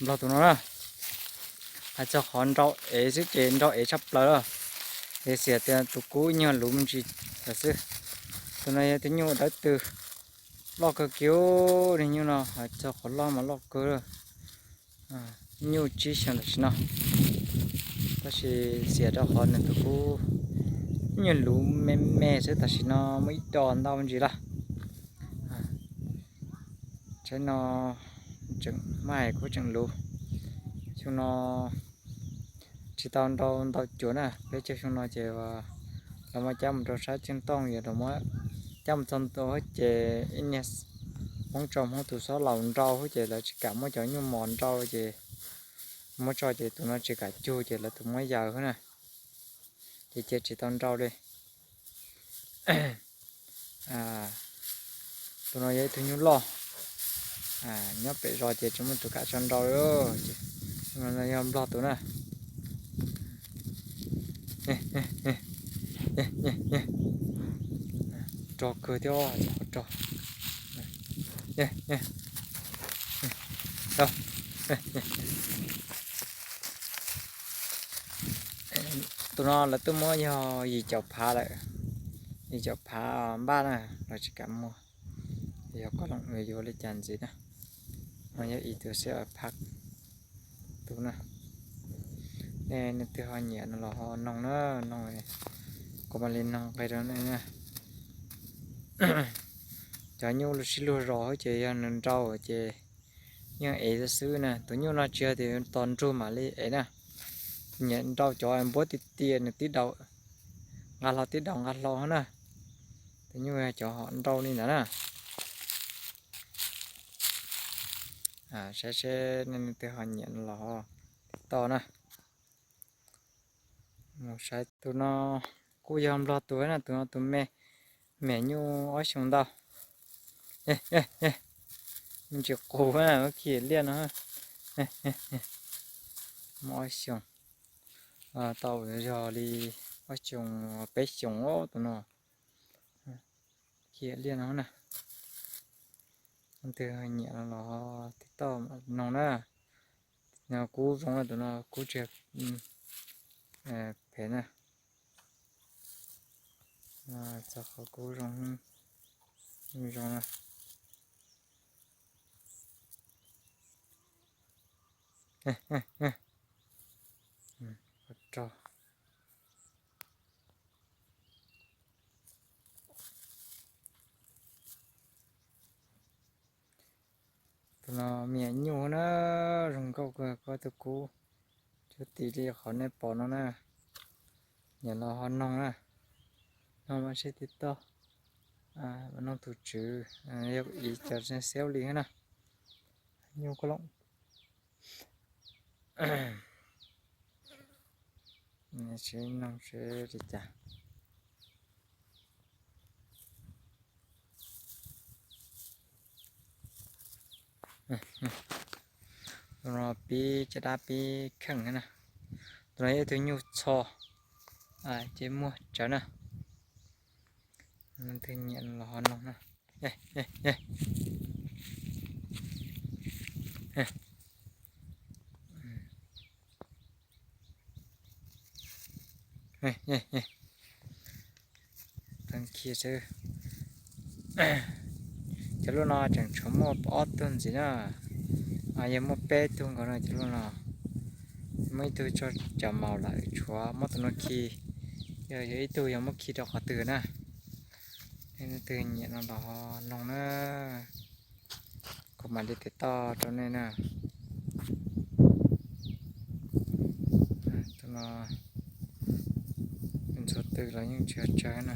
Nplog tus no na, hais txog qhov nrau ev xwb ces nrau ev tshaj plaws lawm. Ces xiam tias tus kub nyuag luv me ntsis lawm xwb. Tus no yog tus nyuj dawb tw, loj kawg kiag. Niag nyuj no hais txog qhov loj mas loj kawg, nyuj tsib xyoos tam sim no. Tab sis xiam rau qhov nws tus kub nyuag luv me me xwb, tam sim no muaj ib do ntau me ntsis lawm. Tsaib no tseem maj kuj tseem luv. Xyoo no tsis tau nrau ntau cuav na, peb caug xyoo no ces los muab cab mus rau sab ceeb tooj, yog los muab cab mus txog ntua ces ib niag Hmoob tso Hmoob tus xob laus nrau xwb ces lawv tsis kam muab cov nyuj mos nrau ces muab tso ces tus no tsis kam cug ces lawv tus muab yaws xwb na, ces cia tsis tau nrau li. Tus no yog ib tug nyuj loj, nyob pem zos ces tsis muaj tus kam tso nrau li. Tus no yog nplog tus na. Rog kawg thiab, qhov rog. Tus no lawv twb muab yog yim caum phav lawm, yim caum phav npaj na, lawv tsis kam muag, yog koj los yuav li cas ntxiv na. No yog ib tug xib phav tus na. Nej leej twg ho nyiam no los ho noog na, noog kuv mam li noog qhia rau nej na. Cov nyuj lub sib luag zos ces yog nws nrau ces yeej ev xwb na. Tus nyuj no tsis yog tias tos nrug mam li ev na, nyiam nrau cov npuab tiag tiag nws tib daus nqa hlo tib daus nqa hlo na. Tus nyuj yog cov ho nrau li ntawd na. Saib seb nej leej twg ho nyiam no los ho tij toj na. Mus saib tus no kuj yog nplog tus na, tus no tus me, me nyuj ob xyoos ntau. Me ntsis qus na, muab khi liaj no. Muaj ob xyoos, tau yog li ob xyoos peb xyoos tus no. Khi liaj no na. Leej twg nyiam no los tij toj noog na. Kub zoo na, tus no kub tsis phem na. Txog qhov kub zoo, zoo na. Tus no me nyuj na, zoo nkauj kawg, koj tus kub cuag tim li qhov nej pom no na. Nyiam los ho noog na, noog mas seb tij toj, noog tus tswv, yog ib cov xeeb li na. Nyuj koj looj, seb noog seb li cas. Tus no pib caj dab pib kheej na. Tus no yog ib tug nyuj txho, ces muag tsawv na. Leej twg nyiam los ho noog na. Tau khi xwb. Cov lub no tseem tshuav muaj ob tug ntxiv na. Yog muaj peb tug nkaus no cov lub no. Muaj ib tug tso cov maus lawm, tshuav muab tus no khi. Yog, yog ib tug yog muab khi rau qhov twg na. Leej twg nyiam no los ho noog na. Kuv mam li tij toj rau nej na. Tus no ntxhua tw los yeej tsis tsawg na.